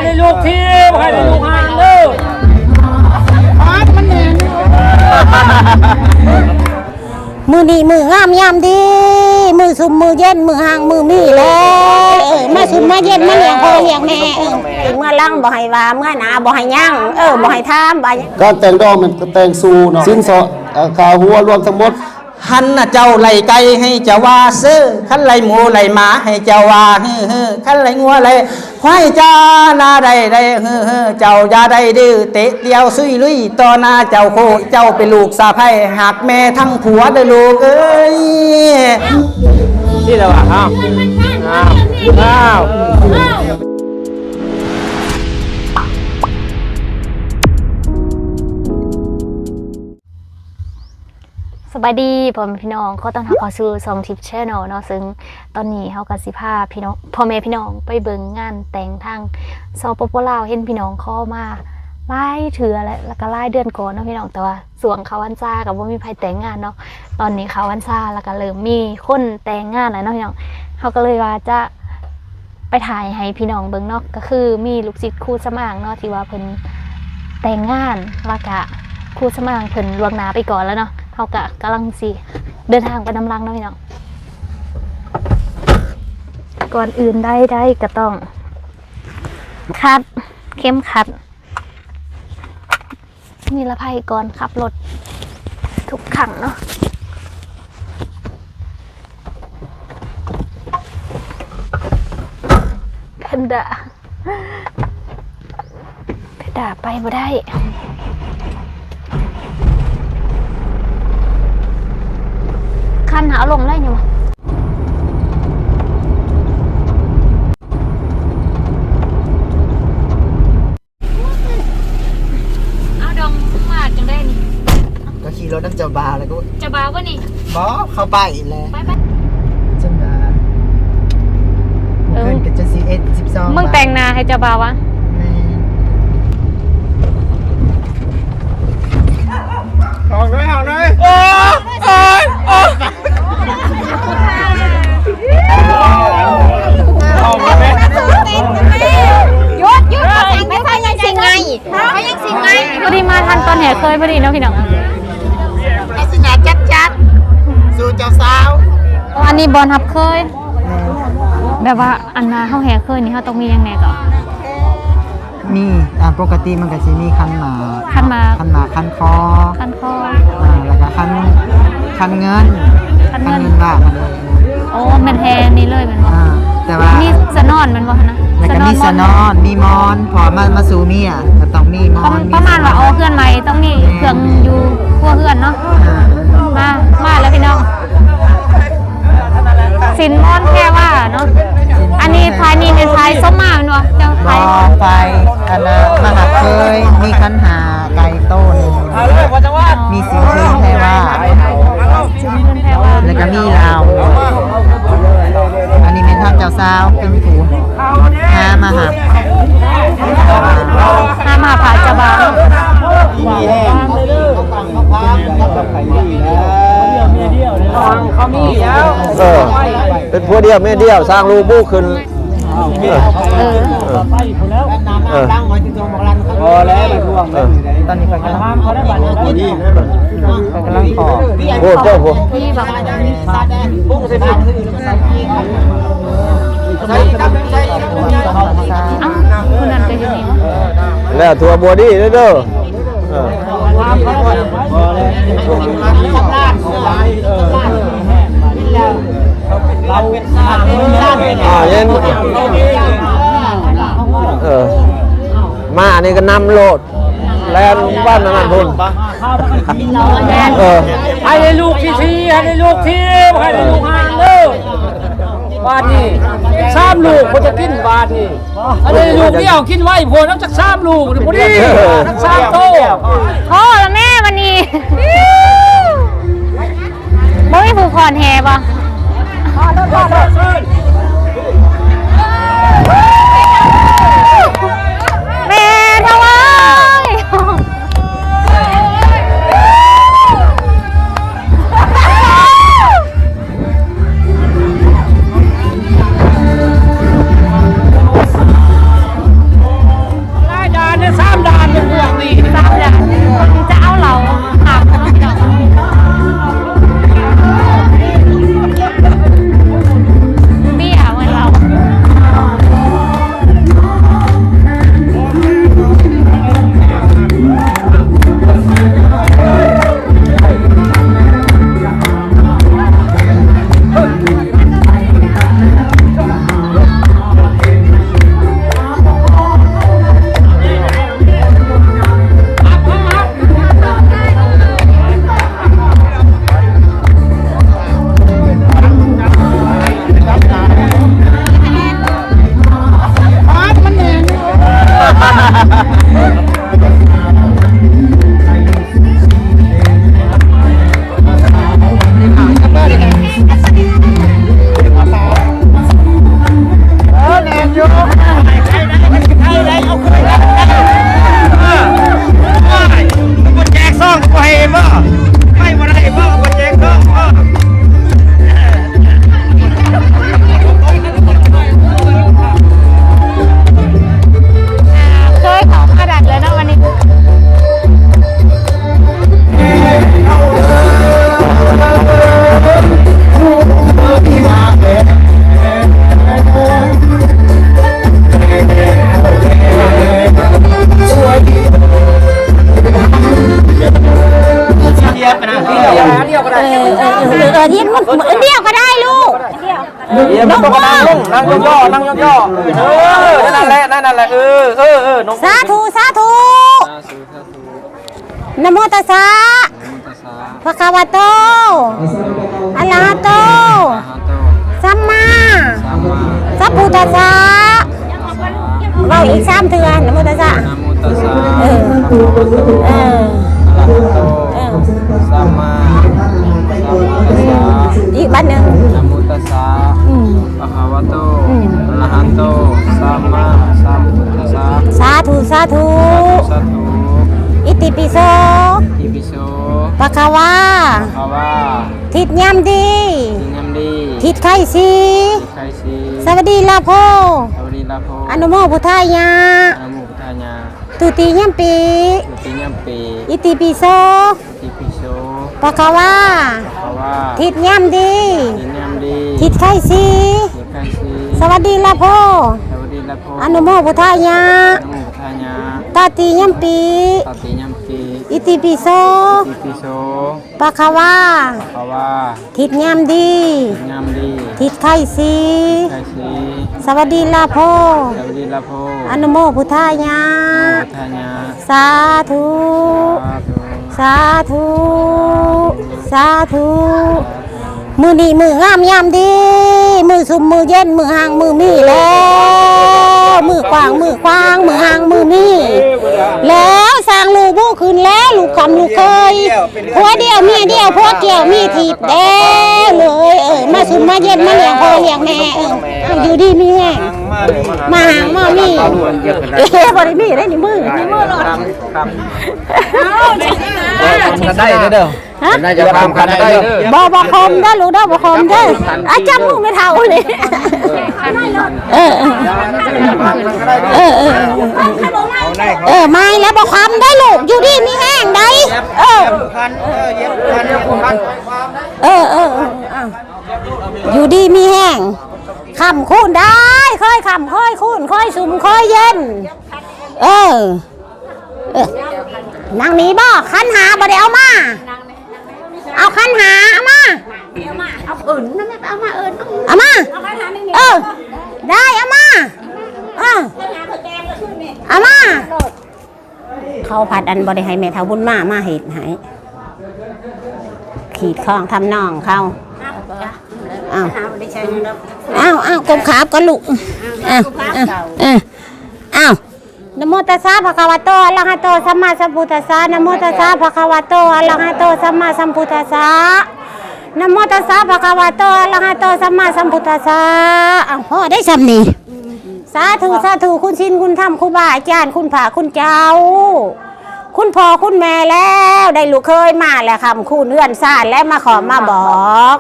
ໃຫ້ລູກທີມ ໃຫ້ລູກຫາງເດີ. ມື້ນີ້ມື້ງາມຍາມດີ ມື້ຊຸ່ມມື້ເຢັນ ມື້ຮ້າງມື້ມີແຫຼະ. ເອີ ມາຊຸ່ມມາເຢັນ ມາລ້ຽງພໍ່ລ້ຽງແມ່. ເອີ ເມື່ອຫຼັງບໍ່ໃຫ້ວ່າ ເມື່ອໜ້າບໍ່ໃຫ້ຍັງ. ເອີ ບໍ່ໃຫ້ຖາມວ່າ ການແຕ່ງດອງແມ່ນແຕ່ງສູ່ເນາະ ສິນສອດ ເອີ ຄ່າຫົວລວມທັງໝົດ. ຄັນນະເຈົ້າໄລ່ໄກ່ໃຫ້ເຈົ້າວ່າເຊີ, ຄັນໄລ່ໝູໄລ່ໝາໃຫ້ເຈົ້າວ່າຮືໆ, ຄັນໄລ່ງົວໄລ່ຄວາຍເຈົ້ານະໄດ້ໄດ້ຮືໆ, ເຈົ້າຢ່າໄດ້ດື້ເຕະຕ່ຽວຊຸຍລຸຍຕໍ່ໜ້າເຈົ້າໂຄ. ເຈົ້າເປັນລູກສະໃພ້ ຮັກແມ່ທັງຜົວເດີລູກເອີຍ. ນີ້ແຫຼະວ່າ ອ້າວ ອ້າວ ອ້າວ. ສະບາຍດີພໍ່ແມ່ພີ່ນ້ອງ, ຂໍຕ້ອນຮັບເຂົ້າສູ່ຊ່ອງທິບແຊນແນວເນາະ. ເຊິ່ງຕອນນີ້ເຮົາກໍຊິພາພີ່ນ້ອງ ພໍ່ແມ່ພີ່ນ້ອງໄປເບິ່ງງານແຕ່ງທາງ ສປປ ລາວ. ເຫັນພີ່ນ້ອງຂໍມາຫຼາຍເທື່ອແລ້ວ ແລ້ວກໍຫຼາຍເດືອນກ່ອນເນາະພີ່ນ້ອງ, ແຕ່ວ່າຊ່ວງເຂົ້າພັນສາກໍບໍ່ມີໃຜແຕ່ງງານເນາະ. ຕອນນີ້ເຂົ້າພັນສາແລ້ວກໍເລີ່ມມີຄົນແຕ່ງງານແລ້ວເນາະພີ່ນ້ອງ. ເຮົາກໍເລີຍວ່າຈະ ໄປຖ່າຍໃຫ້ພີ່ນ້ອງເບິ່ງເນາະ, ກໍຄືມີລູກສິດຄູສະໝາງເນາະ ທີ່ວ່າເພິ່ນແຕ່ງງານ ແລ້ວກະຄູສະໝາງເພິ່ນລ່ວງໜ້າໄປກ່ອນແລ້ວເນາະ. ເຮົາກະກຳລັງຊິເດີນທາງໄປນຳຫຼັງເນາະພີ່ນ້ອງ. ກ່ອນອື່ນໃດໆກໍຕ້ອງຄັດເຂັມຂັດ ນິລະໄພກ່ອນຂັບລົດທຸກຄັ້ງເນາະ. ແພນດ້າ ແພນດ້າໄປບໍ່ໄດ້. ຄັນຫາເອົາລົງໄດ້ຍັງວະ? ເອົາດອງມາຈັ່ງໃດນີ້? ກໍຂີ່ລົດນຳເຈົ້າບ່າວແລ້ວກໍ ເຈົ້າບ່າວບໍ່ນີ້? ບໍ່ ເຂົ້າໄປແຫຼະ. ໄປໆ ຈັ່ງວ່າ ເອີ ມື້ຄືນກໍຈະສິບເອັດ ສິບສອງ ມຶງແຕ່ງໜ້າໃຫ້ເຈົ້າບ່າວວະ? ແມ່ນ. ອອກເລີຍ ອອກເລີຍ. ໂອ້ຍ ໂອ້ຍ ໂອ້ຍ. ຢຸດ ຢຸດ ບໍ່ໃສ່ ບໍ່ໃສ່ ຍັງຊິໄງ ເຮົາຍັງຊິໄງ. ພໍດີມາທັນຕອນແຫ່ເຂີຍພໍດີເນາະພີ່ນ້ອງ. ລັກສະນະຈັດໆ ສູ່ເຈົ້າສາວ. ອັນນີ້ບ່ອນຮັບເຂີຍ. ແມ່ນ. ແບບວ່າອັນນ່າ ເຮົາແຫ່ເຂີຍນີ້ ເຮົາຕ້ອງມີຫຍັງແດ່ກໍ? ມີ ອ່າ ປົກກະຕິມັນກໍຊິມີຂັນໝາກ ຂັນໝາກ ຂັນໝາກ ຂັນຄໍ ຂັນຄໍ ອ່າ ແລ້ວກໍຂັນ ຂັນເງິນ ຂັນເງິນ ຂັນເງິນບາດຫັ້ນເດ້. ໂອ້ ແມ່ນແຫ່ນີ້ເລີຍແມ່ນບໍ່? ອ່າ ແຕ່ວ່າມີສະໜອນແມ່ນບໍ່ຫັ້ນນະ? ແລ້ວກໍມີສະໜອນ ສະໜອນ ມີໝອນ ເພາະວ່າມາ ມາສູ່ເມຍກໍຕ້ອງມີໝອນ ປະ ມີ ປະມານວ່າ ສະໜອນ ອອກເຮືອນໃໝ່ຕ້ອງມີ ແມ່ນ ເຄື່ອງຢູ່ຄົວເຮືອນເນາະ. ອ່າ ມາ ມາແລ້ວພີ່ນ້ອງ. ສິນມອນແພວາເນາະ. ອັນນີ້ພາຍນີ້ແມ່ນພາຍສົມມາແມ່ນບໍ່? ເຈົ້າພາຍ ບໍ່ ພາຍອັນນ່າ ມາຮັບເຂີຍ ມີຂັນຫ້າ ໄກ່ໂຕໜຶ່ງ ມີສີເງິນແພວາ ສີເງິນແພວາ ແລ້ວກໍມີລາວ. ອັນນີ້ແມ່ນທາງເຈົ້າສາວເປັນຜູ້ ພາມາຮັບ ພາມາພາເຈົ້າບ່າວ. ເອີ ເປັນຜົວດຽວເມຍດຽວ ສ້າງລູກບຸຂຶ້ນ. ເອີ ເອີ ເອີ ພໍແລ້ວ ເອີ ຕອນນີ້ຂ້ອຍກຳລັງ ຂ້ອຍກຳລັງຂໍ ໂອ້ ເຈົ້າ ນີ້ບັກ ອ້າວ ຜູ້ນັ້ນກໍຢູ່ນີ້ຫວາ? ແລ້ວຖົ່ວບົວດີເດີ ເອີ ອ່າ ເຢັນ ເອີ ມານີ້ກໍນຳໂລດ ແລ່ນບ້ານນັ້ນພຸ້ນ. ເອີ ໃຫ້ໄດ້ລູກທີ ໃຫ້ໄດ້ລູກທີ ໃຫ້ໄດ້ລູກຫ້າເດີ. ບາດນີ້ສາມລູກບໍ່ຈະກິນບາດນີ້. ອັນນີ້ລູກດຽວກິນໄວໂພດ ເອົາຈັກສາມລູກນີ້ພໍດີ ຈັກສາມໂຕ. ພໍລະແມ່ ບາດນີ້ ບໍ່ມີຜູ້ຟ້ອນແຫ່ບໍ່? ແມ່ນເທົ່າເອີຍ. ນອງ ນອງ ນາງຍົອໆ ນາງຍໍ້ໆ ເອີ ນັ້ນແຫຼະ ນັ້ນແຫຼະ ເອີ ເອີ ເອີ ນອງ ສາທຸ ສາທຸ ສາທຸ ສາທຸ ນະໂມຕັດສະ ນະໂມຕັດສະ ພະຄະວະໂຕ ອະລະຫະໂຕ ອະລະຫະໂຕ ສຳມາ ສຳມາ ສຳພຸດທັດສະ ເວົ້າອີກສາມເທື່ອ ນະໂມຕັດສະ ນະໂມຕັດສະ ເອີ ພະຄະວະໂຕ ເອີ ອະລະຫະໂຕ ເອີ ສຳມາ ສຳພຸດທັດສະ ອີກບາດໜຶ່ງ ນະໂມຕັດສະ ອືມ ພະຄະວະໂຕ ອືມ ອະລະຫະໂຕ ສຳມາ ສຳພຸດທັດສະ ສາທຸ ສາທຸ ສາທຸ ສາທຸ ອິຕິປິໂສ ອິຕິປິໂສ ພະຄະວາ ພະຄະວາ ທິດຍາມດີ ທິດຍາມດີ ທິດໄຄສີ ທິດໄຄສີ ສະຫວັດດີລາໂພ ສະຫວັດດີລາໂພ ອະນຸໂມພຸດທາຍະ ອະນຸໂມ ທາຍະ ຕຸຕິຍາມປີ ຕຸຕິຍາມປີ ອິຕິປິໂສ ອິຕິປິໂສ ພະຄະວາ ພະຄະວາ ທິດຍາມດີ ທິດຍາມດີ ທິດໄຄສີ ທິດໄຄສີ ສະຫວັດດີລາໂພ ສະຫວັດດີລາໂພ ອະນຸໂມພຸດທາຍະ ອະນຸໂມພຸດທາຍະ ຕະຕິຍາມປີ ຕະຕິຍາມປີ ອິຕິປິໂສ ອິຕິປິໂສ ພະຄະວາ ພະຄະວາ ທິດຍາມດີ ທິດຍາມດີ ທິດໄຄສີ ໄຄສີ ສະຫວັດດີລາໂພ ສະຫວັດດີລາໂພ ອະນຸໂມພຸດທາຍະ ອະນຸໂມພຸດທາຍະ ສາທຸ ສາທຸ ສາທຸ ສາທຸ ມື້ນີ້ມື້ງາມຍາມດີ ມື້ຊຸ່ມມື້ເຢັນ ມື້ຮັ່ງມື້ມີແລ້ວ ມື້ກວ້າງມື້ຂວາງ ມື້ຮັ່ງມື້ມີແລ້ວ ສ້າງລູກບຸຂຶ້ນແລ້ວ ລູກຄຳລູກເຄີຍ ຜົວດຽວເມຍດຽວ ຜົວກ່ຽວມີທິບແດ່ເລີຍ ເອີ ມາຊຸ່ມມາເຢັນ ມາລ້ຽງພໍ່ລ້ຽງແມ່ ເອີ ເອົາ ຢູ່ດີມີແຮງ ມາຮັ່ງມາມີ ເອີ ບໍ່ໄດ້ມີໄດ໋ນີ້ ມື ນີ້ມືໂລດ ໄດ້ເດີ ຮະ ນາຈະພາມກັນໄດ້ເດີ ບໍ່ ບໍ່ຄົມເດີລູກເດີ ບໍ່ຄົມເດີ ອາ ຈັບມືແມ່ເຖົ້ານີ້ ເອີ ເອີ ເອີ ເອີ ເອີ ມາແລ້ວບໍ່ຄຳໄດ໋ລູກ ຢູ່ດີມີແຮງໄດ໋ ເອີ ເອີ ເອີ ເອີ ເອົາ ຢູ່ດີມີແຮງ ຄ້ຳຄູນໄດ້ ຄ່ອຍຄ້ຳຄ່ອຍຄູນ ຄ່ອຍຊຸ່ມຄ່ອຍເຢັນ ເອີ ເອີ ນັ່ງນີ້ບໍ່ ຂັນຫ້າບໍ່ໄດ້ເອົາມາ ເອົາຂັນຫ້າເອົາມາ ເອົາເອີ້ນນຳແມ່ ເອົາມາເອີ້ນ ເອົາມາ ເອີ ໄດ້ເອົາມາ ເອີ ເອົາມາ ເຂົາພັດອັນບໍ່ໄດ້ໃຫ້ແມ່ເຖົ້າບຸນມາ ມາເຮັດໃຫ້ ຂີດຂອງທຳນອງເຂົາ ອ້າວ ອ້າວ ອ້າວ ກົ້ມຂາບກ່ອນລູກ ອ້າວ ອ້າວ ອ້າວ ນະໂມຕັດສະ ພະຄະວະໂຕ ອະລະຫະໂຕ ສຳມາສຳພຸດທັດສະ ນະໂມຕັດສະ ພະຄະວະໂຕ ອະລະຫະໂຕ ສຳມາສຳພຸດທັດສະ ນະໂມຕັດສະ ພະຄະວະໂຕ ອະລະຫະໂຕ ສຳມາສຳພຸດທັດສະ ອ້າວ ພໍໄດ້ຊ່ຳນີ້ ສາທຸ ສາທຸ ຄຸນສິນຄຸນທຳ ຄູບາອາຈານ ຄຸນພະຄຸນເຈົ້າ ຄຸນພໍ່ຄຸນແມ່ແລ້ວ ໄດ້ລູກເຂີຍມາແລ້ວ ຄ້ຳຄູນເຮືອນຊານແລ້ວ ມາຂໍມາບອກ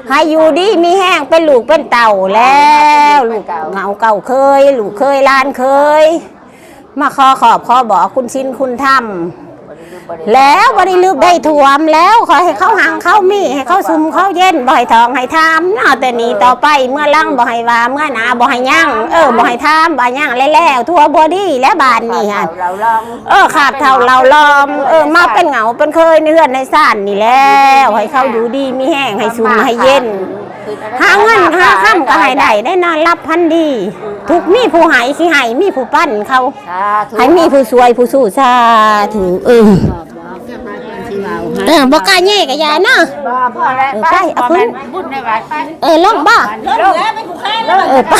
ໃຫ້ຢູ່ດີມີແຮງ ເປັນລູກເປັນເຕົ້າແລ້ວ ລູກເຕົ້າເກົ້າເຂີຍ ລູກເຂີຍຫຼານເຂີຍ ມາຂໍຂອບຂໍບອກຄຸນສິນຄຸນທຳ ແລ້ວບໍ່ໄດ້ລຶບໄດ້ຖ້ວມແລ້ວ ຂໍໃຫ້ເຂົາຮັ່ງເຂົາມີ ໃຫ້ເຂົາຊຸ່ມເຂົາເຢັນ ບໍ່ໃຫ້ທ້ອງໃຫ້ຖາມເນາະ ແຕ່ນີ້ຕໍ່ໄປເມືອຫຼັງບໍ່ໃຫ້ວ່າ ເມືອໜ້າບໍ່ໃຫ້ຍັງ ເອີ ບໍ່ໃຫ້ຖາມວ່າຍັງ ແລ້ວໆ ທົ່ວບໍ່ດີແລ້ວບາດນີ້ຫັ້ນ ເອີ ຂາບເຖົ້າເລົ່າລອມ ເອີ ມາເປັນເຫງົາເປັນເຄີຍໃນເຮືອນໃນຊານນີ້ແລ້ວ ໃຫ້ເຂົາຢູ່ດີມີແຮງ ໃຫ້ຊຸ່ມໃຫ້ເຢັນ ຫາເງິນຫາຄຳກໍໃຫ້ໄດ້ ໄດ້ນອນຫຼັບຝັນດີ ທຸກມີຜູ້ໃຫ້ ຊິໃຫ້ມີຜູ້ປັນເຂົາ ສາທຸ ໃຫ້ມີຜູ້ຊ່ວຍຜູ້ຊູ້ ສາທຸ ເອີ ຊິເວົ້າໃຫ້ ເອີ ບໍ່ກ້າແຍ່ກໍຢ່າເນາະ ບໍ່ ພໍແລ້ວ ເອີ ໄປ ໄປ ເອົາຂຶ້ນ ບຸນໄດ້ໄວ ໄປ ເອີ ລົງບໍ່ ລົງ ເອີ ໄປ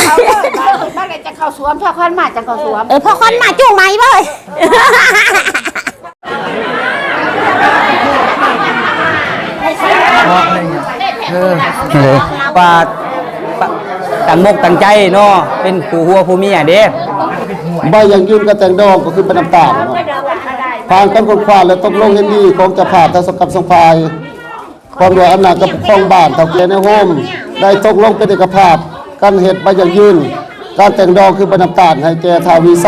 ມາແລ້ວຈະເຂົ້າສວມ ພາຄວັນມາຈະເຂົ້າສວມ ເອີ ພາຄວັນມາຈູງໃໝ່ເວີຍ ເອີ ວ່າຕັ້ງອົກຕັ້ງໃຈເນາະ ເປັນຄູ່ຜົວຄູ່ເມຍເດ້ ໃບຢັ້ງຢືນການແຕ່ງດອງກໍຄືໃບນ້ຳຕານເນາະ ຜ່ານການຄົ້ນຄວ້າ ແລະ ຕົກລົງເຫັນດີຂອງເຈົ້າພາບທັງສອງກັບສອງຝ່າຍ ພ້ອມດ້ວຍອຳນາດການປົກຄອງບ້ານ ເຖົ້າແກ່ໃນໂຮມ ໄດ້ຕົກລົງເປັນເອກະພາບ ການເຮັດໃບຢັ້ງຢືນການແຕ່ງດອງຄືໃບນ້ຳຕານ ໃຫ້ແກ່ທ້າວວິໄຊ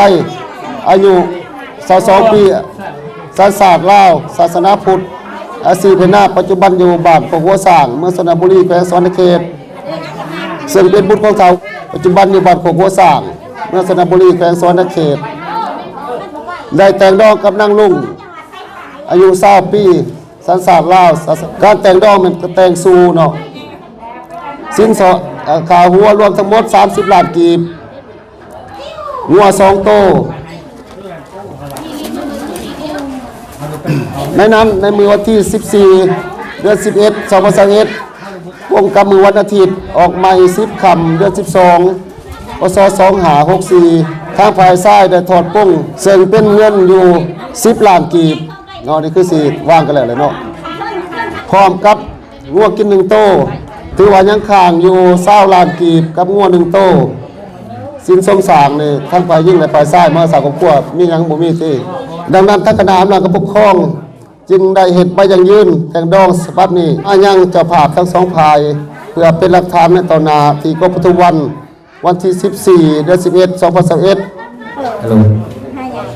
ອາຍຸຊາວສອງປີ ສັນຊາດລາວ ສາສະໜາພຸດ ອາຊີບເຮັດນາ ປັດຈຸບັນຢູ່ບ້ານໂຄກຫົວຊ້າງ ເມືອງຊະນະບູລີ ແຂວງສະຫວັນນະເຂດ ເຊິ່ງເປັນບຸດຂອງທ້າວ ປັດຈຸບັນຢູ່ບ້ານໂຄກຫົວຊ້າງ ເມືອງຊະນະບູລີ ແຂວງສະຫວັນນະເຂດ ໄດ້ແຕ່ງດອງກັບນາງລຸງ ອາຍຸຊາວປີ ສັນຊາດລາວ ການແຕ່ງດອງແມ່ນແຕ່ງສູ່ເນາະ ສິນສອດ ເອີ່ ຄ່າຫົວລວມທັງໝົດສາມສິບລ້ານກີບ, ງົວສອງໂຕ. ໃນນັ້ນ ໃນມື້ວັນທີສິບສີ່ ເດືອນສິບເອັດ ສອງພັນຊາວເອັດ ກົງກັບມື້ວັນອາທິດ ອອກໃໝ່ສິບຄ່ຳ ເດືອນສິບສອງ ພ.ສ. ສອງຫ້າຫົກສີ່ ທາງຝ່າຍຊາຍໄດ້ຖອດປົ້ງ ເຊິ່ງເປັນເງິນຢູ່ສິບລ້ານກີບເນາະ. ນີ້ຄືຊິວາງກັນແລ້ວແຫຼະເນາະ ພ້ອມກັບ ງົວກິນໜຶ່ງໂຕ, ຖືວ່າຍັງຄ້າງຢູ່ຊາວລ້ານກີບກັບງົວໜຶ່ງໂຕ. ສິນສົມສ້າງນີ້ ທັງຝ່າຍຍິງ ແລະ ຝ່າຍຊາຍມາສ້າງຄອບຄົວ ມີຫຍັງບໍ່ມີຕິ. ດັ່ງນັ້ນ ທາງຄະນະອຳນາດການປົກຄອງຈຶ່ງໄດ້ເຮັດໃບຢັ້ງຢືນແຕ່ງດອງສະບັບນີ້ມາຍັງເຈົ້າພາບທັງສອງຝ່າຍ ເພື່ອເປັນຫຼັກຖານໃນຕໍ່ໜ້າທີ່ກົມປະຊຸມວັນ ວັນທີສິບສີ່ ເດືອນສິບເອັດ ສອງພັນຊາວເອັດ. ຮັລໂຫຼ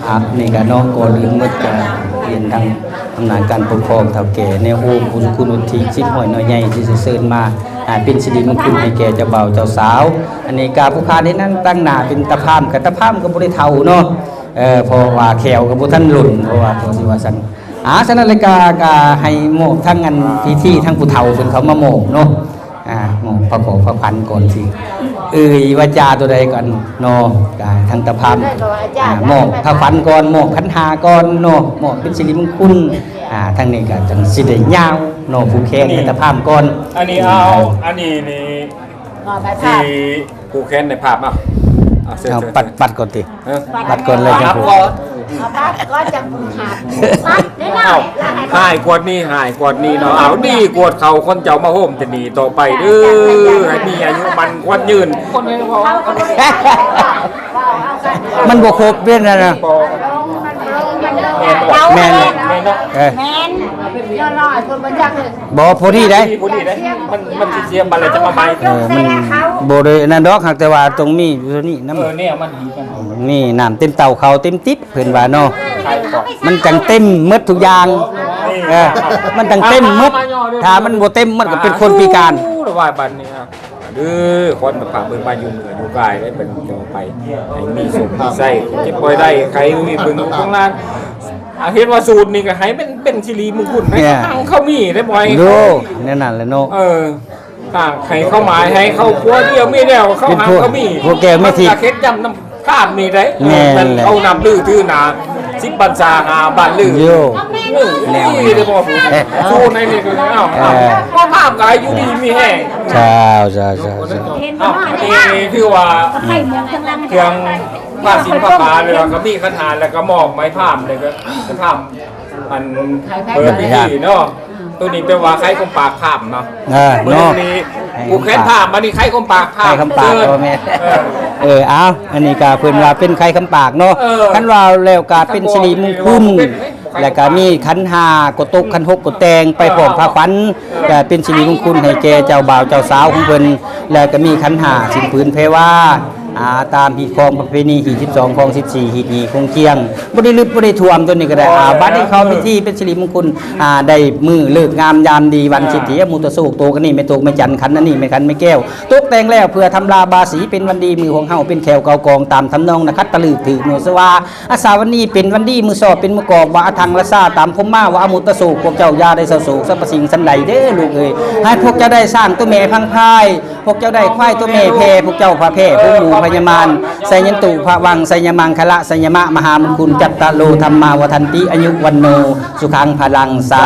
ອ່າ ນີ້ກະເນາະ ກ່ອນອື່ນໝົດກະຮຽນທາງອຳນາດການປົກຄອງ ເຖົ້າແກ່ ແນວໂຮມ ຜູ້ມີຄຸນ ວຸດທິ ສິດຫ້ອຍນ້ອຍໃຫຍ່ ທີ່ໄດ້ເຊີນມາ ອ່າ ເປັນສິລິມົງຄຸນໃຫ້ແກ່ເຈົ້າບ່າວເຈົ້າສາວ. ອັນນີ້ກະຜູ້ຂ້ານີ້ນັ້ນ ຕັ້ງໜ້າເປັນຕາພາມ ກະຕາພາມກະບໍ່ໄດ້ເຖົ້າເນາະ ເອີ ເພາະວ່າແຂ້ວກະບໍ່ທັນຫຼົ່ນ ເພາະວ່າ ເພາະຊິວ່າຊັ້ນ ອ່າ ສະນັ້ນແລ້ວກະ ກະໃຫ້ມອບທາງອັນພິທີ ທາງຜູ້ເຖົ້າເພິ່ນເຂົ້າມາມອບເນາະ ອ່າ ມອບພະຂອງພະຂວັນກ່ອນຊິເອີ່ຍວາຈາຕົວໃດກ່ອນເນາະ ກະໃຫ້ທາງຕາພາມ ອ່າ ມອບພະຂວັນກ່ອນ ມອບຂັນຫ້າກ່ອນເນາະ ມອບເປັນສິລິມົງຄຸນ ອ່າ ທາງນີ້ກະຈັ່ງຊິໄດ້ຍາວເນາະ ຜູກແຂນໃຫ້ຕາພາມກ່ອນ. ອັນນີ້ເອົາ ອັນນີ້ນີ້ ທີ່ຜູກແຂນໃນພາບເອົາ ເອົາ ເຊີນ ເອົາ ເຊີນ ປັດ ປັດກ່ອນຕິ ເອີ ປັດກ່ອນເລີຍ ເອົາ ຈັງຜູກ ເອົາ ປັດກ່ອນ ຈັງຜູກ ປັດໄດ້ ເອົາ ເອົາ ຫາຍກວດນີ້ ຫາຍກວດນີ້ເນາະ ເອົາ ດີກວດເຂົາ ຄົນເຈົ້າມາໂຮມແຕ່ນີ້ຕໍ່ໄປເດີ ໃຫ້ມີອາຍຸໝັ້ນຂວັນຍືນ ມັນບໍ່ຄົບເດ້ນັ້ນນະ ແມ່ນບໍ່ ແມ່ນ ແມ່ນເນາະ ເອີ ແມ່ນ ບໍ່ ພໍດີໄດ໋ ພໍດີໄດ໋ ມັນ ມັນຊິເສຍບັດແລ້ວຈະມາໃໝ່ ເອີ ມັນບໍ່ໄດ້ອັນນັ້ນດອກ ຫາກແຕ່ວ່າຕ້ອງມີຢູ່ເທົ່ານີ້ນຳ ເອີ ແນວມັນດີກັນ ມີນ້ຳເຕັມເຕົ້າ ເຂົ້າເຕັມຕິບ ເພິ່ນວ່າເນາະ ມັນຈັ່ງເຕັມໝົດທຸກຢ່າງ ເອີ ມັນຈັ່ງເຕັມໝົດ ຖ້າມັນບໍ່ເຕັມ ມັນກໍເປັນຄົນພິການ ວ່າບັດນີ້ ເດີ ຂວັນພະເບິ່ງມາຢູ່ເໜືອຢູ່ກາຍໄດ້ເປັນຕໍ່ໄປ ໃຫ້ມີໂຊກມີໄຊ ເຈັບປ່ອຍໄດ້ໄຄ ມີເບິ່ງລູກເບິ່ງຫຼານ ອ່າ ເຮັດວ່າສູດນີ້ກໍໃຫ້ເປັນ ເປັນສິລິມຸງຄຸນໃຫ້ ເອີ ທາງເຂົາມີໄດ້ບໍ່ໃຫ້ ໂດ ແນວນັ້ນແຫຼະເນາະ ເອີ ຖ້າໃຫ້ເຂົາໝາຍ ໃຫ້ເຂົາຜົວດຽວເມຍດຽວ ເຂົາຫາເຂົາມີ ຜົວແກ້ວເມຍທິບ ເຂົາເຮັດຢ້ຳນຳ ພາບນີ້ໄດ໋ ແມ່ນແຫຼະ ເຂົານັບລືຖືໜ້າ ສິບພັນສາຫາບ້ານລື ໂຍ ເອີ ແນວນີ້ ນີ້ເດ້ບໍ່ ເອີ ສູ້ໃນນີ້ກໍເອົາ ເອີ ພາບກາຍຢູ່ດີມີແຮງ ເຈົ້າ ເຈົ້າ ເຈົ້າ ເຈົ້າ ເອີ ນີ້ຖືວ່າ ອືມ ເຄື່ອງຜ້າສິ້ນຜ້າຂາວ ແລ້ວກໍມີຂັນຫ້າ ແລ້ວກໍມອບໄມ້ພາມ ແລ້ວກໍພາມ ອັນເປີດພິທີເນາະ ໂຕນີ້ແປວ່າໄຂຄວາມປາກພາມເນາະ ເອີ ເນາະ ຜູ້ແຂນພາມ ບັດນີ້ໄຂຄວາມປາກພາມ ໄຂຄວາມປາກ ເອີ ເອີ ເອີ ເອົາ ອັນນີ້ກະເພິ່ນວ່າເປັນໄຂຄຳປາກເນາະ ເອີ ຄັນວ່າແລ້ວກະເປັນສິລິມຸງຄຸນ ແລ້ວກະມີຂັນຫ້າກໍຕົກ ຂັນຫົກກໍແຕ່ງໄປພ້ອມພາຂວັນ ເອີ ກະເປັນສິລິມຸງຄຸນໃຫ້ແກ່ເຈົ້າບ່າວເຈົ້າສາວຂອງເພິ່ນ ແລ້ວກະມີຂັນຫ້າ ສິ້ນຜືນແພວາ ອ່າ ຕາມຮີດຄອງປະເພນີ ຮີດສິບສອງ ຄອງສິບສີ່ ຮີດນີ້ຄົງຄຽງ ບໍ່ໄດ້ລຶບບໍ່ໄດ້ຖ້ວມ ໂຕນີ້ກໍໄດ້ ອ່າ ບັດນີ້ເຂົ້າພິທີເປັນສິລິມຸງຄຸນ ອ່າ ໄດ້ມື້ເລີກງາມຍາມດີ ວັນສິດທິອະມຸດຕະໂຊກ ໂຕກັນນີ້ແມ່ໂຕກແມ່ຈັນ ຂັນອັນນີ້ແມ່ຂັນແມ່ແກ້ວ ຕົກແຕ່ງແລ້ວເພື່ອທຳລາບາສີ ເປັນວັນດີມື້ຂອງເຮົາ ເປັນແຂ້ວເກົາກອງ ຕາມທຳນອງນະຂັດຕະລຶກຖືກໂນດສະວາ ອາສາວັນນີ້ເປັນວັນດີ ມື້ຊອບເປັນມື້ກອບ ວ່າອະທັງລະຊາຕາມພົມມາ ວ່າອະມຸດຕະໂສ ພວກເຈົ້າຢ່າໄດ້ເສົ້າໂສກ ສັບພະສິ່ງສັນໃດເດີລູກເອີຍ ໃຫ້ພວກເຈົ້າໄດ້ຊ້າງຕົວແມ່ພັງພາຍ ພວກເຈົ້າໄດ້ຄວາຍຕົວແມ່ແຜ່ ພວກເຈົ້າພະແຜ່ ພວກໝູພະຍາມານ ໄຊຍັນຕຸພະວັງ ໄຊຍະມັງຄະລະ ໄຊຍະມະ ມະຫາມຸງຄຸນ ຈັດຕະໂລ ທຳມາວັດທັນຕິ ອາຍຸວັນໂນ ສຸຂັງພະລັງ ສາ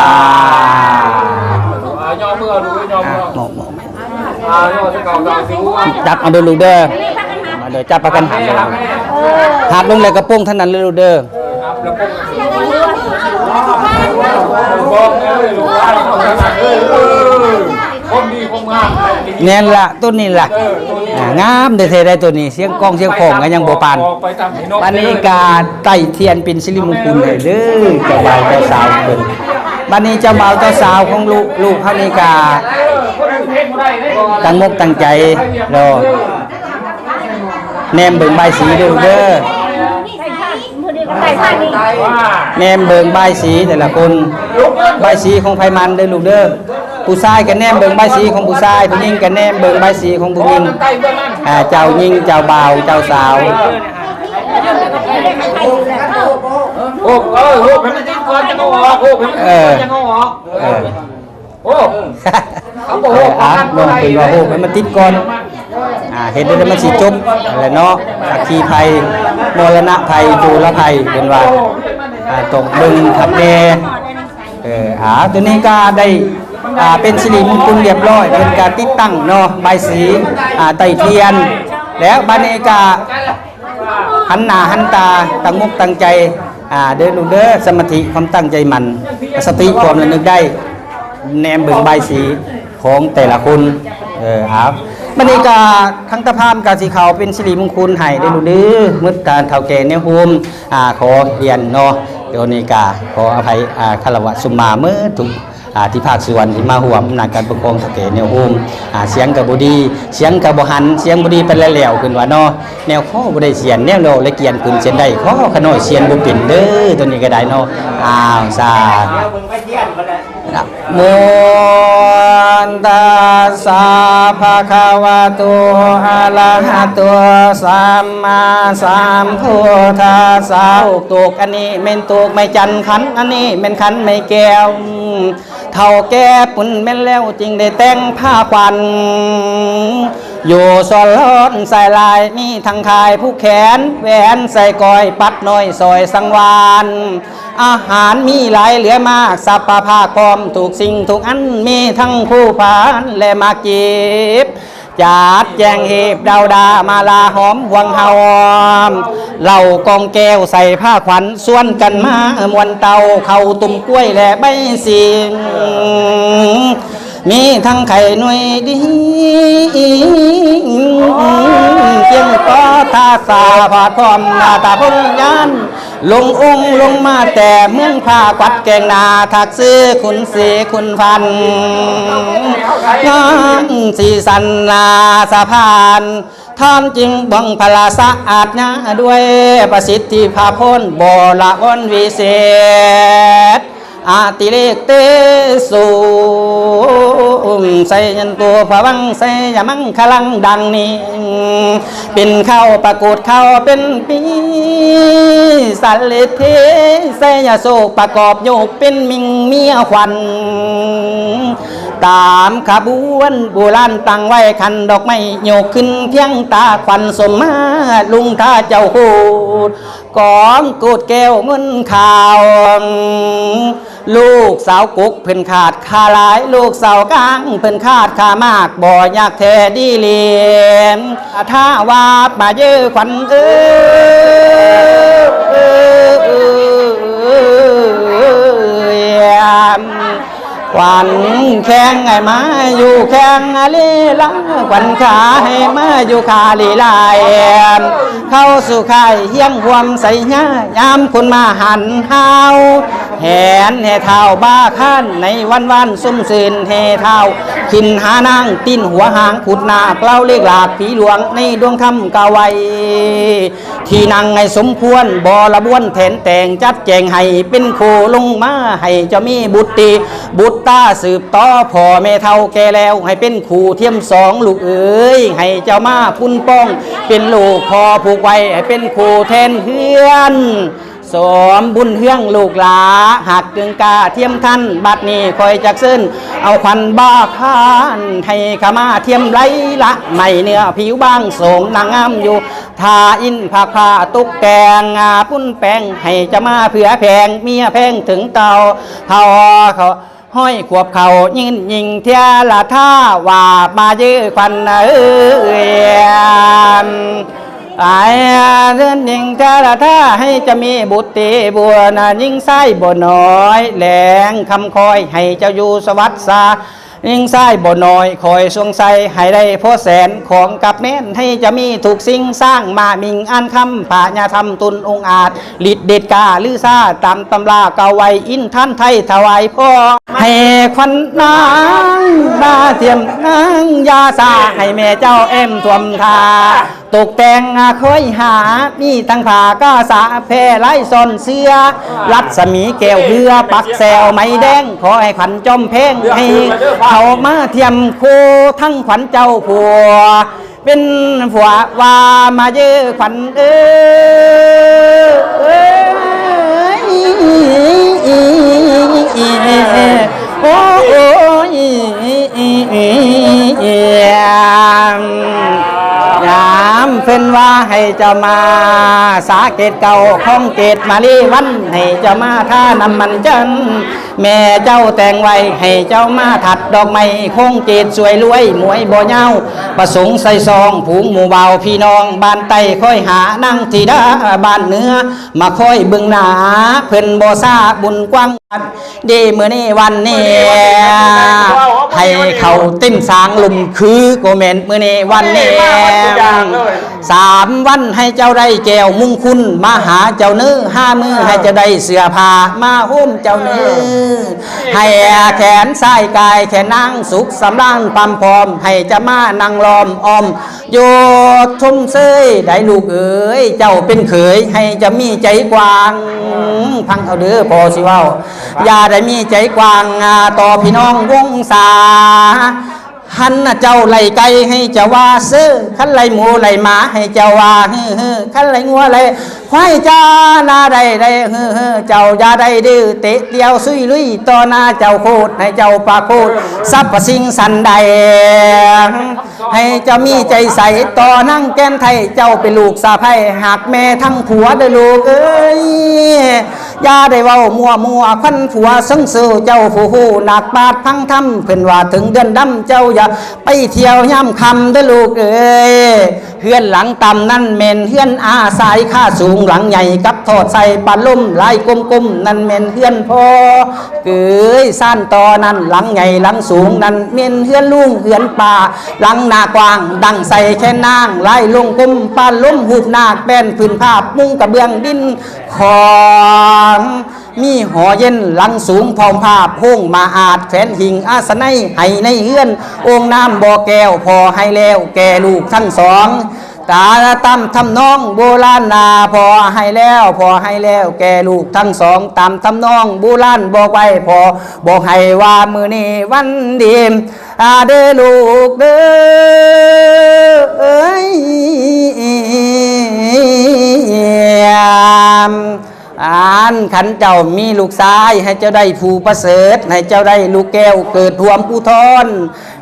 ທຸ ອ່າ ມອບ ມອບ ຈັບເອົາເດີລູກເດີ ມາເດີ ຈັບປະກັນ ຫາບລົງ ຫາບລົງແລ້ວກະປົງເທົ່ານັ້ນເລີຍລູກເດີ ແມ່ນລະ ໂຕນີ້ລະ ອ່າ ງາມແທ້ໆໄດ໋ໂຕນີ້ ສຽງກອງສຽງຂອງກໍຍັງບໍ່ປານ ບັດນີ້ກະໄຕ້ທຽນເປັນສິລິມຸງຄຸນໃຫ້ເດີ ເຈົ້າບ່າວເຈົ້າສາວເພິ່ນ ບັດນີ້ເຈົ້າບ່າວເຈົ້າສາວຂອງລູກ ລູກເຮົານີ້ກະຕັ້ງອົກຕັ້ງໃຈເນາະ ແນມເບິ່ງບາຍສີເດີລູກເດີ ແນມເບິ່ງບາຍສີແຕ່ລະຄົນ ບາຍສີຂອງໃຜມັນເດີລູກເດີ ຜູ້ຊາຍກະແນມເບິ່ງບາຍສີຂອງຜູ້ຊາຍ ຜູ້ຍິງກະແນມເບິ່ງບາຍສີຂອງຜູ້ຍິງ ອ່າ ເຈົ້າຍິງ ເຈົ້າບ່າວ ເຈົ້າສາວ ໂອ້ ເອີ ໂອ້ ໃຫ້ມັນຕິດກ່ອນ ຈະເອົາອອກ ໂອ້ ໃຫ້ມັນຕິດກ່ອນ ເອີ ຈະເອົາອອກ ເອີ ໂອ້ ເອີ ອ່າ ເນາະ ເພິ່ນວ່າໂຮມໃຫ້ມັນຕິດກ່ອນ ອ່າ ເຮັດແລ້ວມັນຊິຈົບຫັ້ນແຫຼະເນາະ ສັກຂີໄພ ມໍລະນະໄພ ໂຈລະໄພ ເພິ່ນວ່າ ອ່າ ຕ້ອງເບິ່ງຄັກແນ່. ເອີ ອ່າ ໂຕນີ້ກໍໄດ້ ອ່າ ເປັນສິລິມຸງຄຸນລຽບຮ້ອຍ ເພິ່ນກໍຕິດຕັ້ງເນາະ ບາຍສີ ອ່າ ໄຕ້ທຽນ ແລ້ວບາດນີ້ກໍ ຫັນໜ້າຫັນຕາ ຕັ້ງອົກຕັ້ງໃຈ ອ່າ ເດີລູກເດີ ສະມາທິ ຄວາມຕັ້ງໃຈໝັ້ນ ສະຕິ ຄວາມລະນຶກໄດ້ ແນມເບິ່ງບາຍສີຂອງແຕ່ລະຄົນ. ເອີ ເອົາ ບັດນີ້ກະທາງຕາພາມກະຊິເຂົ້າເປັນສິລິມຸງຄຸນໃຫ້ເດີລູກເດີ ໝົດການເຖົ້າແກ່ແນວໂຮມ ອ່າ ຂໍຮຽນເນາະ ໂຕນີ້ກະຂໍອະໄພ ອ່າ ຄາລະວະສຸມມາໝົດທຸກ ອ່າ ທີ່ພາກສ່ວນທີ່ມາຮ່ວມອຳນາດການປົກຄອງເຖົ້າແກ່ແນວໂຮມ ອ່າ ສຽງກໍບໍ່ດີ ສຽງກໍບໍ່ຫັນ ສຽງບໍ່ດີປານໃດແລ້ວ ເພິ່ນວ່າເນາະ ແນວຂໍບໍ່ໄດ້ສຽນ ແນວລະກຽນຂຶ້ນສຽນໄດ້ ຂໍຂະນ້ອຍສຽນບໍ່ເປັນເດີ ໂຕນີ້ກໍໄດ້ເນາະ. ອ້າວ ສາທຸ ນະໂມຕັດສະ ພະຄະວະໂຕ ອະລະຫະໂຕ ສຳມາສຳພຸດທັດສະ. ໂຕກອັນນີ້ແມ່ນໂຕກໄມ້ຈັນ ຂັນອັນນີ້ແມ່ນຂັນໄມ້ແກ້ວ. ເຖົ້າແກ່ປຸ້ນແມ່ນແລ້ວຈຶ່ງໄດ້ແຕ່ງຜ້າຂວັນ ຢູ່ສ່ວນລ້ອນຊາຍລາຍ ມີທັງຄ້າຍຜູກແຂນ ແຫວນໃສ່ກ້ອຍ ປັດນ້ອຍສ້ອຍສັງວານ ອາຫານມີຫຼາຍເຫຼືອມາກ ສັບພະພາກພ້ອມທຸກສິ່ງທຸກອັນ ມີທັງພູພານ ແລະໝາກກີບ ຈັດແຈງຮີບດາວດາມາລາຫອມຫ່ວງເຮົາ ເຫຼົ້າກອງແກ້ວໃສ່ຜ້າຂວັນ ຊວນກັນມາມ່ວນເຕົ້າ ເຂົ້າຕຸ້ມກ້ວຍ ແລະໃບສີ ມີທັງໄຂ່ໜ່ວຍດີ ພຽງພໍທາສາພາດພ້ອມໜ້າຕາພົນຍານ ລົງອົງລົງມາແຕ່ເມືອງພາກວັດແກງນາ ທັກຊື່ຂຸນສີຂຸນພັນ ງາມສີສັນໜ້າສະພານ ທ່ານຈຶ່ງບັງພະລາຊາອາດຍາ ດ້ວຍປະສິດທິພາບພົ້ນບໍລະວອນວິເສດ ອະຕິເລກເຕໂສ ໄຊຍັນໂຕພະວັງໄຊຍະມັງຄະລັງ ດັ່ງນີ້ ເປັນເຄົ້າປະກົດເຄົ້າເປັນປີ ສາເລເທໄຊຍະໂສກ ປະກອບໂຍກເປັນມິ່ງເມຍຂວັນ ຕາມຂະບວນໂບລານຕັ້ງໄວ້ ຂັນດອກໄມ້ໂຍກຂຶ້ນພຽງຕາ ຂວັນສົມມາລຸງທ່າເຈົ້າໂຄດ ກອງໂກດແກ້ວເງິນຂາວ ລູກສາວກົກເພິ່ນຂາດຄ່າຫຼາຍ ລູກສາວກາງເພິ່ນຂາດຄ່າມາກ ບໍ່ຍາກແທ້ດີຫຼີ ຖ້າວ່າມາເຢີຂວັນເອີຍ ຂວັນແຂງໃຫ້ມາຢູ່ແຂງລີລາ ຂວັນຂາໃຫ້ມາຢູ່ຂາລີລາ ເຂົ້າສູ່ຄ້າຍຮຽງຮ່ວມໃສ່ຍາ ຍາມຄົນມາຫັນຫາວ ແຫນແຫ່ທ້າວບ້າຄ້ານໃນວັນວານຊຸ່ມຊື່ນ ແຫ່ທ້າວຂຶ້ນຫານາງ ຕີນຫົວຫາງຂຸດນາກ ເລົ່າເລກລາກຜີຫຼວງໃນດວງທຳກ່າວໄວ້ ທີ່ນັ່ງໃຫ້ສົມຄວນ ບໍລະບວນແຖນແຕ່ງ ຈັດແຈງໃຫ້ເປັນຄູ່ລົງມາ ໃຫ້ເຈົ້າມີບຸດຕິບຸດຕາ ສືບຕໍ່ພໍ່ແມ່ເຖົ້າແກ່ແລ້ວ ໃຫ້ເປັນຄູ່ທຽມສອງລູກເອີຍ ໃຫ້ເຈົ້າມາປຸ້ນປ້ອງ ເປັນລູກພໍ່ຜູກໄວ້ ໃຫ້ເປັນຄູ່ແທນເຮືອນ ສອມບຸນເຮືອງລູກຫຼາ ຫາກເກີງກ້າທຽມທັນ ບັດນີ້ຂ້ອຍຈັກເຊີນເອົາຂວັນບ້າຄ້ານ ໃຫ້ຂະມາທຽມໄລລະໄມ້ເນື້ອຜິວບາງ ໂສມນາງງາມຢູ່ ຖ້າອິນພາກຜ້າຕົກແຕ່ງ ອາ ປຸ້ນແປງ ໃຫ້ເຈົ້າມາເຜືອແພງ ເມຍແພງເຖິງເຕົ່າ ເຖົ້າເຂົາຮ້ອຍຂວບເຂົ້າ ຍືນຍິງເທຍລະທາ ວ່າມາເຢີຂວັນເອີຍ ອາຍເດີນຍິງເທຍລະທາ ໃຫ້ຈະມີບຸດຕິບຸນ ຍິງຊາຍບໍ່ນ້ອຍ ແລງຄຳຄອຍ ໃຫ້ເຈົ້າຢູ່ສະຫວັດສາ ຍິງຊາຍບໍ່ນ້ອຍ ຄອຍສວງໃສ່ໃຫ້ໄດ້ພໍແສນ ຂອງກັບແມ່ນໃຫ້ຈະມີທຸກສິ່ງ ສ້າງມາມິ່ງອານຄຳ ພະຍາທຳຕຸນອົງອາດ ລິດເດັດກ້າລືຊາ ຕາມຕຳລາກ່າວໄວ້ ອິນທານໄທຖວາຍພໍ ໃຫ້ຂວັນນາງມາທຽມນາງຢາສາ ໃຫ້ແມ່ເຈົ້າແອ້ມຖ້ວມທ່າ ຕົກແຕ່ງຄອຍຫາ ມີທັງຜ້າກາສາ ແພລາຍຊ້ອນເສື້ອ ລັດສະໝີແກ້ວເຮືອ ປັກແຊວໄມ້ແດງ ຂໍໃຫ້ຂວັນຈອມແພງ ໃຫ້ເຂົ້າມາທຽມຄູ່ ທັງຂວັນເຈົ້າຜົວ ເປັນຜົວວ່າມາເດີ້ຂວັນເອີຍ ໂອ້ຍ ຍາມເພິ່ນວ່າໃຫ້ເຈົ້າມາສາເກດເກົ່າຂອງເກດມາລີວັນ ໃຫ້ເຈົ້າມາທານ້ຳມັນຈັນ ແມ່ເຈົ້າແຕ່ງໄວ້ໃຫ້ເຈົ້າມາທັດດອກໄມ້ ຄົງເກດສວຍລວຍມວຍບໍ່ຍາວ ປະສົງໃສ່ຊອງ ຜູງໝູ່ບ່າວພີ່ນ້ອງບ້ານໃຕ້ ຄອຍຫານາງທິດາບ້ານເໜືອ ມາຄອຍເບິ່ງໜ້າ ເພິ່ນບໍ່ຊ້າບຸນກວ້າງ ເດ ມື້ນີ້ວັນນີ້ ໃຫ້ເຂົ້າເຕັມສາງ ລົມຄືກໍແມ່ນມື້ນີ້ວັນນີ້ ສາມວັນໃຫ້ເຈົ້າໄດ້ແກ້ວມຸງຄຸນ ມາຫາເຈົ້າເນີ ຫ້າມື້ໃຫ້ເຈົ້າໄດ້ເສື້ອຜ້າ ມາໂຮມເຈົ້າເນີ ໃຫ້ແຂນຊ້າຍກາຍແຂນນາງ ສຸກສຳລານພາມພ້ອມ ໃຫ້ຈະມານັ່ງລ້ອມອ້ອມ ໂຍດຊົມເຊີຍໄດ້ລູກເອີຍ ເຈົ້າເປັນເຂີຍໃຫ້ຈະມີໃຈກວ້າງ ຟັງເອົາເດີພໍ່ຊິເວົ້າ ຢ່າໄດ້ມີໃຈກວ້າງ ອາ ຕໍ່ພີ່ນ້ອງວົງສາ ຄັນເຈົ້າໄລ່ໄກ່ໃຫ້ເຈົ້າວ່າເຊີ ຄັນໄລ່ໝູໄລ່ໝາໃຫ້ເຈົ້າວ່າຮືໆ ຄັນໄລ່ງົວໄລ່ຄວາຍຈານາໄດ້ໄດ້ຮືໆ ເຈົ້າຢ່າໄດ້ດື້ເຕະຕ່ຽວຊຸຍລຸຍ ຕໍ່ໜ້າເຈົ້າໂຄດໃຫ້ເຈົ້າປາໂຄດ ສັບພະສິ່ງສັນໃດ ໃຫ້ເຈົ້າມີໃຈໃສຕໍ່ນາງແກ່ນໄທ ເຈົ້າເປັນລູກສະໃພ້ຮັກແມ່ທັງຜົວເດີລູກເອີຍ ຢ່າໄດ້ເວົ້າມົວໆ ຂວັນຜົວເຊິ່ງເຊີ ເຈົ້າຜູ້ຮູ້ນັກປາດພັງທຳ ເພິ່ນວ່າເຖິງເດືອນດຳ ເຈົ້າຢ່າໄປທ່ຽວຍາມຄ່ຳເດີລູກເອີຍ ເຮືອນຫຼັງຕ່ຳນັ້ນແມ່ນເຮືອນອາໄສ ຄາສູງຫຼັງໃຫຍ່ ກັບທອດໃສ່ປານລົມ ລາຍກົມໆ ນັ້ນແມ່ນເຮືອນພໍ່ ເກີຍຊານຕໍ່ນັ້ນ ຫຼັງໃຫຍ່ຫຼັງສູງນັ້ນແມ່ນເຮືອນລຸງເຮືອນປ້າ ຫຼັງໜ້າກວ້າງດັ່ງໃສ່ແຄນນາງ ລາຍລົງກົມປານລົມຮູບນາກ ແປ້ນພື້ນພາບມຸງກະເບື້ອງດິນຂອງ ມີຫໍເຢັນຫຼັງສູງພ້ອມພາບ ໂຮງມະອາດແຂວນຫິ້ງອາສະໄນ ໃຫ້ໃນເຮືອນໂອ່ງນ້ຳບໍ່ແກ້ວ ພໍໃຫ້ແລ້ວແກ່ລູກທັງສອງ ຕາ ຕາມທຳນອງໂບລານນາ ພໍໃຫ້ແລ້ວ ພໍໃຫ້ແລ້ວແກ່ລູກທັງສອງ ຕາມທຳນອງໂບລານບອກໄວ້ ພໍບອກໃຫ້ວ່າມື້ນີ້ວັນດີ ອາ ເດີລູກເດີ ເອີຍ ອັນ ຄັນເຈົ້າມີລູກຊາຍ ໃຫ້ເຈົ້າໄດ້ຜູ້ປະເສີດ ໃຫ້ເຈົ້າໄດ້ລູກແກ້ວເກີດຮ່ວມອຸທອນ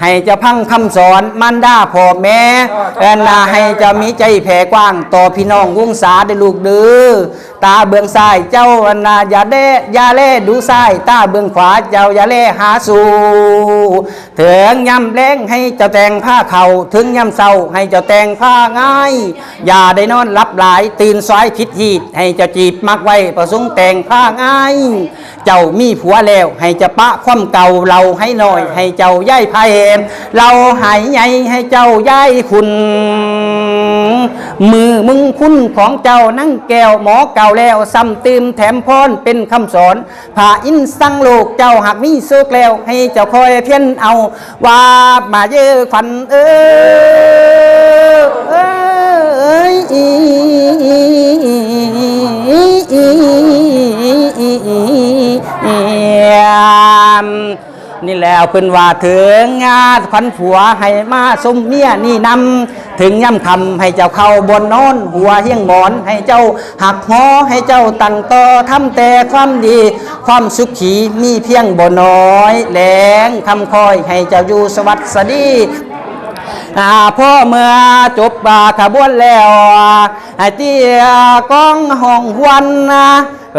ໃຫ້ເຈົ້າຟັງຄຳສອນມານດາພໍ່ແມ່ ອັນນາ ໃຫ້ເຈົ້າມີໃຈແຜ່ກວ້າງຕໍ່ພີ່ນ້ອງວົງສາເດີລູກເດີ ຕາເບື້ອງຊ້າຍເຈົ້າ ອັນນາ ຢ່າແລ ຢ່າແລດູຊ້າຍ ຕາເບື້ອງຂວາເຈົ້າ ຢ່າແລຫາສູ່ ເຖິງຍາມແລງໃຫ້ເຈົ້າແຕ່ງພາເຂົ້າ ເຖິງຍາມເຊົ້າໃຫ້ເຈົ້າແຕ່ງພາງາຍ ຢ່າໄດ້ນອນຫຼັບຫຼາຍ ຕື່ນສວາຍຜິດຮີດ ໃຫ້ເຈົ້າຈີບມັກໄວ້ ປະສົງແຕ່ງພາງາຍ ເຈົ້າມີຜົວແລ້ວ ໃຫ້ເຈົ້າປະຄວາມເກົ່າ ເລົ່າໃຫ້ນ້ອຍ ໃຫ້ເຈົ້າຢາຍໃຜ ເລົ່າໃຫ້ໃຫຍ່ ໃຫ້ເຈົ້າຢາຍຂຸນ ມື້ມຸງຄຸນຂອງເຈົ້ານາງແກ້ວໝໍເກົ່າແລ້ວ ຊ້ຳຕື່ມແຖມພອນເປັນຄຳສອນ ພະອິນສັງໂລກເຈົ້າຫາກມີໂຊກແລ້ວ ໃຫ້ເຈົ້າຄອຍພຽນເອົາ ວ່າມາເຢີຂວັນເອີຍ ນີ້ແຫຼະ ເພິ່ນວ່າເຖິງງານຂວັນຜົວໃຫ້ມາຊົມເມຍນີ້ນຳ ເຖິງຍາມຄ່ຳໃຫ້ເຈົ້າເຂົ້າບ່ອນນອນ ຫົວຮຽງໝອນໃຫ້ເຈົ້າຮັກຫໍ ໃຫ້ເຈົ້າຕັ້ງຕໍ່ທຳແຕ່ຄວາມດີ ຄວາມສຸຂີມີພຽງບໍ່ໜ້ອຍ ແລງຄຳຄອຍໃຫ້ເຈົ້າຢູ່ສະຫວັດສະດີ ອາ ພໍເມື່ອຈົບ ອາ ຂະບວນແລ້ວ ໃຫ້ຕີກອງຮ້ອງຮວນ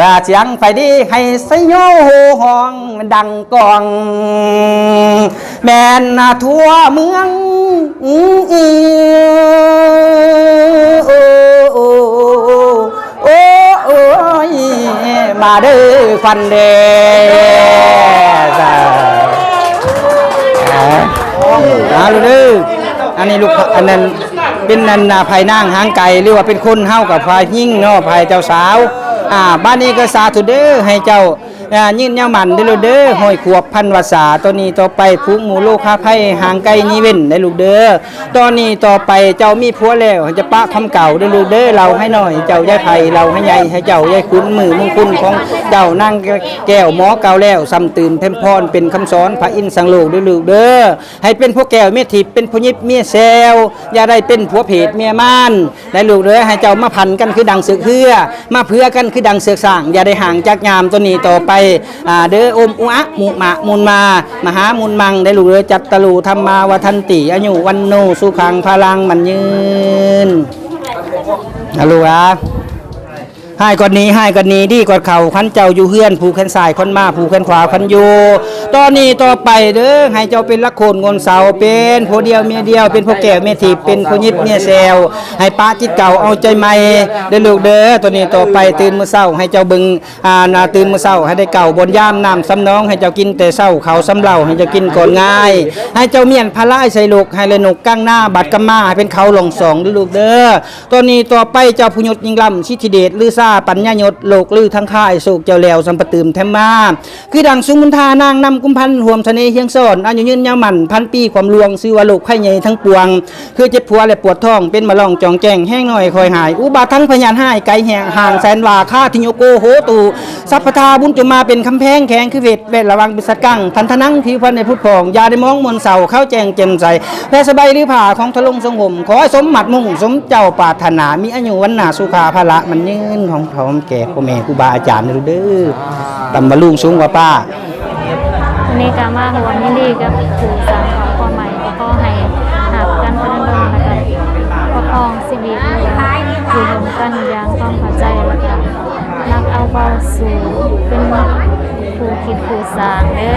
ວ່າສຽງໄຟດີໃຫ້ໄຊໂຍໂຫ່ຮ້ອງດັງກ້ອງ ແມ່ນທົ່ວເມືອງ ໂອ້ ໂອ້ ໂອ້ຍ ມາເດີຂວັນເດີ ສາ ອາ ມາເດີ ອັນນີ້ລູກ ອັນນັ້ນ ເປັນອັນນາ ພາຍນາງຫາງໄກ ຫຼືວ່າເປັນຄົນເຮົາກັບຝ່າຍຍິງເນາະ ຝ່າຍເຈົ້າສາວ ອາ ບາດນີ້ກໍສາທຸເດີ ໃຫ້ເຈົ້າ ອາ ຍືນຍາວໝັ້ນເດີລູກເດີ ຮ້ອຍຂວບພັນວັດສາ ຕໍ່ນີ້ຕໍ່ໄປຜູງໝູ່ໂລຄາໄພຫ່າງໄກໜີເວັ້ນເດີລູກເດີ ຕໍ່ນີ້ຕໍ່ໄປເຈົ້າມີຜົວແລ້ວ ໃຫ້ເຈົ້າປະຄຳເກົ່າເດີລູກເດີ ເລົ່າໃຫ້ນ້ອຍ ເຈົ້າຢາຍໃຜ ເລົ່າໃຫ້ໃຫຍ່ ໃຫ້ເຈົ້າຢາຍຂຸນ ມື້ມຸງຄຸນຂອງເຈົ້ານາງແກ້ວໝໍເກົ່າແລ້ວ ຊ້ຳຕື່ມແຖມພອນເປັນຄຳສອນພະອິນສັງໂລກເດີລູກເດີ ໃຫ້ເປັນຜົວແກ້ວເມຍທິບ ເປັນຜົວຍິບເມຍແຊວ ຢ່າໄດ້ເປັນຜົວເຜດເມຍມານ ໄດ້ລູກເດີ ໃຫ້ເຈົ້າມາພັນກັນຄືດັ່ງເຊືອກເຮືອ ມາເຜືອກັນຄືດັ່ງເຊືອກຊ້າງ ຢ່າໄດ້ຫ່າງຈາກຍາມຕົວນີ້ຕໍ່ໄປ ອາ ເດີ ໂອມອຸອະມຸມະມຸນມາ ມະຫາມຸນມັງ ໄດ້ລູກເດີ ຈັດຕະໂລທຳມາວັດທັນຕິ ອາຍຸວັນໂນ ສຸຂັງພະລັງ ໝັ້ນຍືນ ອາ ລູກອາ. ຮ້າຍກວ່ານີ້ ຮ້າຍກວ່ານີ້ ດີກວ່າເຂົາ ຄັນເຈົ້າຢູ່ເຮືອນ ຜູກແຂນຊ້າຍຂວັນມາ ຜູກແຂນຂວາຂວັນຢູ່ ຕໍ່ນີ້ຕໍ່ໄປເດີ ໃຫ້ເຈົ້າເປັນຫຼັກໂຄນໂງ່ນເສົາ ເປັນຜົວດຽວເມຍດຽວ ເປັນຜົວແກ້ວເມຍທິບ ເປັນຜົວຍິດເມຍແຊວ ໃຫ້ປະຈິດເກົ່າເອົາໃຈໃໝ່ເດີລູກເດີ ຕໍ່ນີ້ຕໍ່ໄປ ຕື່ນມື້ເຊົ້າໃຫ້ເຈົ້າເບິ່ງ ອ່າ ນະ ຕື່ນມື້ເຊົ້າໃຫ້ໄດ້ເຂົ້າບ່ອນຢາມ ນ້ຳສຳນອງໃຫ້ເຈົ້າກິນແຕ່ເຊົ້າ ເຂົ້າສຳເລົາໃຫ້ເຈົ້າກິນກ່ອນງາຍ ໃຫ້ເຈົ້າມ້ຽນພະລາຍໃສ່ລົກ ໃຫ້ລະນົກກາງນາ ບາດກຳມາໃຫ້ເປັນເຂົາຫຼອງສອງເດີລູກເດີ. ຕໍ່ນີ້ຕໍ່ໄປເຈົ້າຜູ້ຍົດຍິ່ງລ້ຳ ສິດທິເດດລືຊາ ປັນຍາຍົດ ໂລກລືທັງຄ້າຍ ໂຊກເຈົ້າແລ້ວ ສຳປະຕື່ມແຖມມາ ຄືດັ່ງສຸມຸນທາ ນາງນຳກຸມພັນ ຮ່ວມສະເໜ່ຮຽງຊ້ອນ ອາຍຸຍືນຍາວໝັ້ນພັນປີ ຄວາມລວງຊື່ວ່າໂລກໄພໃຫຍ່ທັງປວງ ຄືເຈັບຫົວ ແລະ ປວດທ້ອງ ເປັນມະລອງຈອງແຈ້ງ ແຮງນ້ອຍຄ່ອຍຫາຍ ອຸບາທັງພະຍາດຮ້າຍ ໄກແຮງຫ່າງແສນວາ ຄາທິໂຍໂກໂຫຕຸ ສັບພະທາບຸນຈຸມາ ເປັນກຳແພງແຂງ ຄືເວດ ແວດລະວັງເປັນສັດກັງ ທັນທະນັງຜິວພັນໃຫ້ຜຸດຜ່ອງ ຢ່າໄດ້ມອງມ່ວນເສົ້າ ຂາວແຈ້ງແຈ່ມໃສ ແຜ່ສະບາຍຫຼືຜ້າຂອງທະລົງຊົງຫົ່ມ ຂໍໃຫ້ສົມໝາດມຸ່ງ ສົມເຈົ້າປາດຖະໜາ ມີອາຍຸວັນນະສຸຂາພະລະໝັ້ນຍືນ ຂອງເຖົ້າແກ່ພໍ່ແມ່ຄູບາອາຈານເດີ ດຳວ່າລຸງສູງກວ່າປ້າ. ມື້ນີ້ກໍມາຮ່ວມຍິນດີກັບຜູ້ສ້າງຄວາມຄວາມໝາຍ ກໍຂໍໃຫ້ຮັກກັນພະນັນດົນ ແລ້ວກໍປະຄອງຊີວິດຢູ່ຮ່ວມກັນຢ່າງຄວາມເຂົ້າໃຈ ແລ້ວກໍຮັກເອົາເບົາສູ່ເປັນຄູ່ຄິດຄູ່ສ້າງເດີ.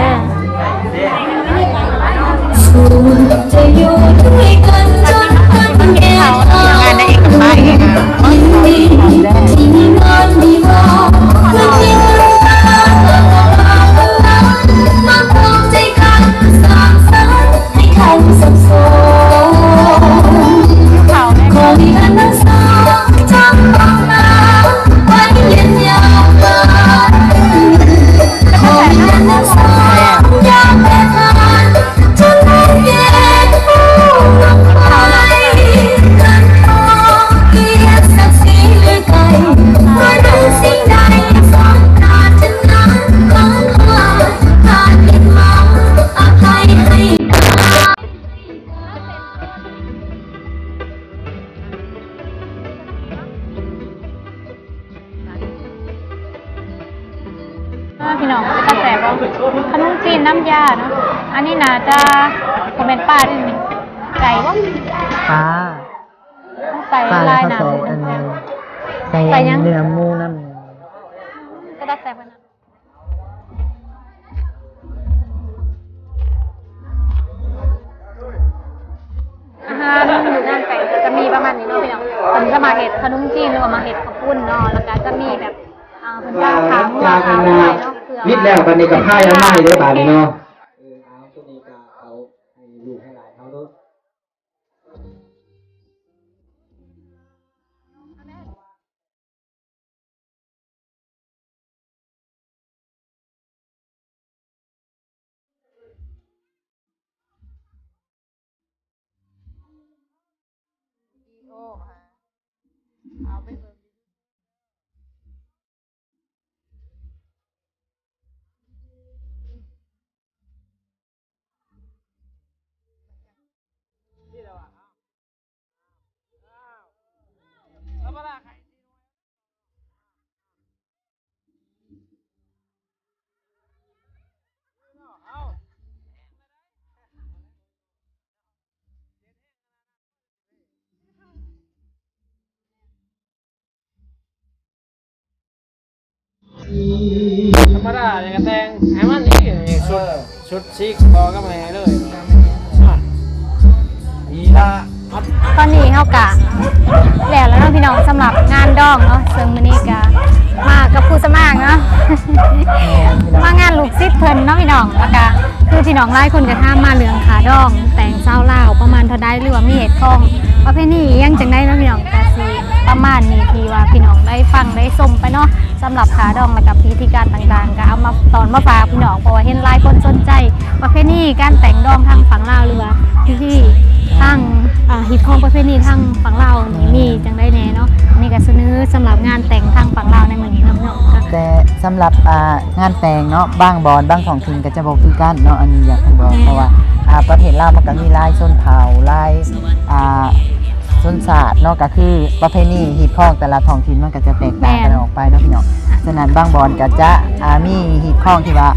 ພີ່ນ້ອງ ເປັນຕາແຊບບໍ່? ຂະໜົມຈີນນ້ຳຢາເນາະ. ອັນນີ້ໜ້າຈະບໍ່ແມ່ນປາເດ້ນີ້ ໄກ່ບໍ່? ປາ ໃສ່ຫຼາຍໆ ປາ ແລ້ວເຂົາໃສ່ອັນ ໃສ່ຫຍັງ? ເນື້ອໝູນຳ ເປັນຕາແຊບຂະໜາດ. ອາຫານຢູ່ງານແຕ່ງກໍຈະມີປະມານນີ້ເນາະພີ່ນ້ອງ. ເພິ່ນຈະມາເຮັດຂະໜົມຈີນ ຫຼືວ່າມາເຮັດເຂົ້າປຸ້ນເນາະ ແລ້ວກໍຈະມີແບບ ອ່າ ເພິ່ນຈະຂາງງົວຂາງຄວາຍເນາະ ເພື່ອ ວິດແລ້ວ ບັດນີ້ກໍພາຍອາໄມ້ເດ້ ບາດນີ້ເນາະ. ເອີ ເອົາ ຕົວນີ້ກໍເອົາໃຫ້ລູກໃຫ້ຫຼານເຮົາເນາະ. ທຳມະດານີ້ກໍແຕ່ງໃຫ້ມັນນີ້ ຊຸດ ຊຸດຊີກພໍກັບໃຫ້ເລີຍ. ອ່ະ ນີ້ລະ ຕອນນີ້ເຮົາກະແລ້ວແລ້ວເນາະພີ່ນ້ອງ ສຳລັບງານດອງເນາະ. ເຊິ່ງມື້ນີ້ກະມາກັບຜູ້ສຳອາງເນາະ ມາງານລູກສິດເພິ່ນເນາະພີ່ນ້ອງ. ແລ້ວກະຄືພີ່ນ້ອງຫຼາຍຄົນກະຖາມມາເລື່ອງຄ່າດອງແຕ່ງຊາວລາວປະມານເທົ່າໃດ ຫຼືວ່າມີເຫດຂອງປະເພນີອີ່ຫຍັງຈັ່ງໃດເນາະພີ່ນ້ອງ. ກະຊິປະມານນີ້ທີ່ວ່າພີ່ນ້ອງໄດ້ຟັງໄດ້ຊົມໄປເນາະ. ສຳລັບຄ່າດອງ ແລ້ວກໍພິທີການຕ່າງໆ ກໍເອົາມາຕອນມາຝາກພີ່ນ້ອງ ເພາະວ່າເຫັນຫຼາຍຄົນສົນໃຈປະເພນີການແຕ່ງດອງທາງຝັ່ງລາວ ຫຼືວ່າພິທີທາງ ອ່າ ຮີດຄອງປະເພນີທາງຝັ່ງລາວນີ້ ມີຈັ່ງໃດແດ່ເນາະ. ອັນນີ້ກໍສະເໜີສຳລັບງານແຕ່ງທາງຝັ່ງລາວໃນມື້ນີ້ເນາະ. ແຕ່ສຳລັບ ອ່າ ງານແຕ່ງເນາະ ບາງບ່ອນບາງທ້ອງຖິ່ນກໍຈະບໍ່ຄືກັນເນາະ. ອັນນີ້ຢາກໃຫ້ບອກ ແມ່ນ ເພາະວ່າ ອ່າ ປະເທດລາວມັນກໍມີຫຼາຍຊົນເຜົ່າ ຫຼາຍ ອ່າ ຊົນຊາດເນາະ ກໍຄືປະເພນີຮີດຄອງແຕ່ລະທ້ອງຖິ່ນມັນກໍຈະແຕກຕ່າງກັນ ແມ່ນ ອອກໄປເນາະພີ່ນ້ອງ. ອ່ ສະນັ້ນບາງບ່ອນກໍຈະ ອ່າ ມີຮີດຄອງທີ່ວ່າ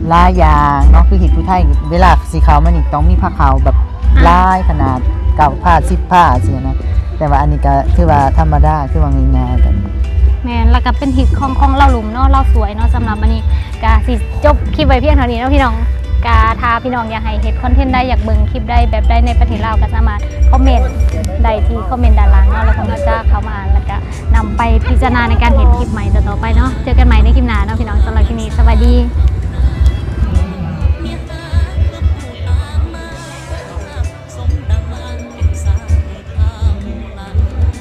ຫຼາຍຢ່າງເນາະ ຄືຮີດຜູ້ໄທ ເວລາຊິເຂົ້າມານີ້ຕ້ອງມີພາເຂົ້າແບບ ອ່າ ຫຼາຍຂະໜາດ ເກົ້າພາ ສິບພາ ຊີ້ນະ ແຕ່ວ່າອັນນີ້ກໍຖືວ່າທຳມະດາ ຖືວ່າງ່າຍໆກັນ. ແມ່ນ ແລ້ວກໍເປັນຮີດຄອງຂອງລາວລຸ່ມເນາະ ລາວສວຍເນາະ. ສຳລັບມື້ນີ້ກໍຊິຈົບຄລິບໄວ້ພຽງເທົ່ານີ້ເນາະພີ່ນ້ອງ. ກະຖ້າພີ່ນ້ອງຢາກໃຫ້ເຮັດຄອນເທັນໃດ ຢາກເບິ່ງຄລິບໃດແບບໃດໃນປະເທດລາວ ກໍສາມາດຄອມເມັນໄດ້ທີ່ຄອມເມັນດ້ານລ່າງເນາະ ແລ້ວພວກເຮົາຈະເຂົ້າມາອ່ານ ແລ້ວກະນຳໄປພິຈາລະນາໃນການເຮັດຄລິບໃໝ່ຕໍ່ໆໄປເນາະ. ເຈີກັນໃໝ່ໃນຄລິບໜ້າເນາະພີ່ນ້ອງ. ສຳລັບຄລິບນີ້ ສະບາຍດີ.